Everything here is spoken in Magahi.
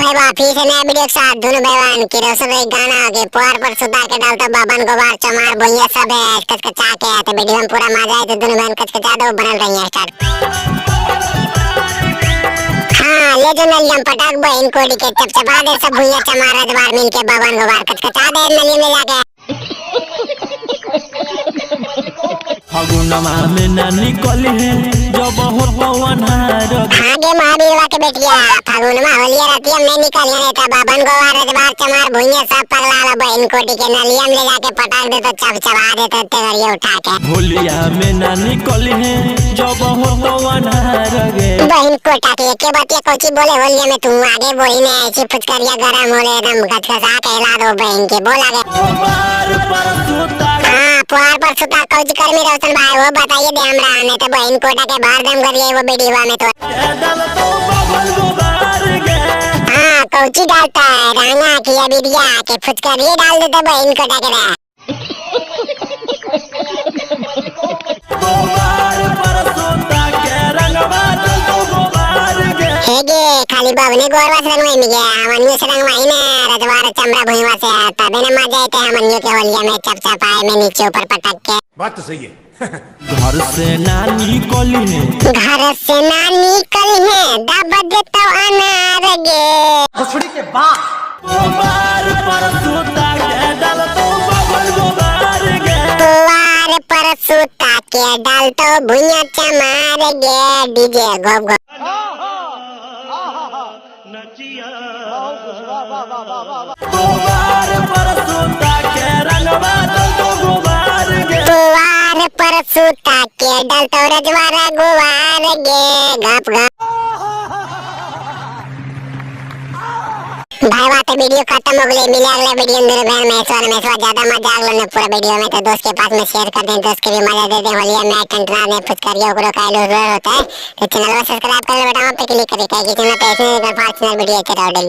भाई बा फिर से नया वीडियो के साथ दोनों भाईवान की रसों एक गाना हो गया पुआर पर सुतार के डालता बाबन गोबार चमार भुइया सब है कचकचा के। तो वीडियो में पूरा मजा आए तो दोनों बहन कचकचा दो बनल रही है स्टार्ट। हाँ ले जो नलियम पटाक बहन कोडी के चपचपा दे सब भुइया चमार रजवार मिल के बाबन गोबार कचकचा दे नलियम ले जाके। फगुनवा में ना निकली है जब हो अन्हार। आगे महावीरवा के बेटिया फागुन में होलिया रतिया में निकलिया रे ता बाबन गोवार रजवार चमार भुइया सब पगला बहन कोटी के नलियम ले जाके पटाक दे तो चपचपा दे तो तेगरिया उठा के। होलिया में ना निकली है जब हो अन्हार गे। बहन कोटा के के बतिया कोची बोले होलिया में तू आगे बोली ने ऐसी फुचकरिया गरम होले एकदम घसघसा के हिला दो बहन के बोल आगे। पुआर पर सुता। हाँ पुआर पर सुता कोची कर में रोशन भाई वो बताइए दे हमरा नहीं तो बहन कोटा के बाहर दम करिए वो बेडीवा में तो। डाल तो बबल गोबार गे। हाँ कोची डालता है रांगा की अबिरिया के फुचकरिए डाल देते बहन कोटा के रे। पुआर पर सुता के रंगवा डाल तो गोबार गे। हे गे खाली बाबने गोरवा से रंगवाई में गया हमनियो से रंगवाई ने रजवार चमड़ा भुइवा से तबे न मजा आते हमनियो के होलिया में चपचप आए में नीचे ऊपर पटक के। बात तो सही है। घर से ना निकली है। घर से ना निकल है दब दे तो अनार गे। पुआर पर सुता के डाल तो बबल गोबार गे। पुआर पर सुता के डाल तो भुइया चमार गे डीजे गोप गोप। पुआर पर सुता के रंगवा डाल तो गोबार गे। पुआर पर सुता के डाल तो रजवारा गुवार गे गप गप। भाई बात वीडियो खत्म हो गई, मिले अगले वीडियो में। मेरे बहन में ज्यादा मजा आ गया पूरा वीडियो में तो दोस्त के पास में शेयर कर दें, दोस्त के भी मजा दे दें। होलिया में टंटना ने फुचकरिया ओकरो का होता है तो चैनल को सब्सक्राइब कर लो, बटन पे क्लिक करें कि चैनल पे ऐसे फास्ट वीडियो चलाओ डेली।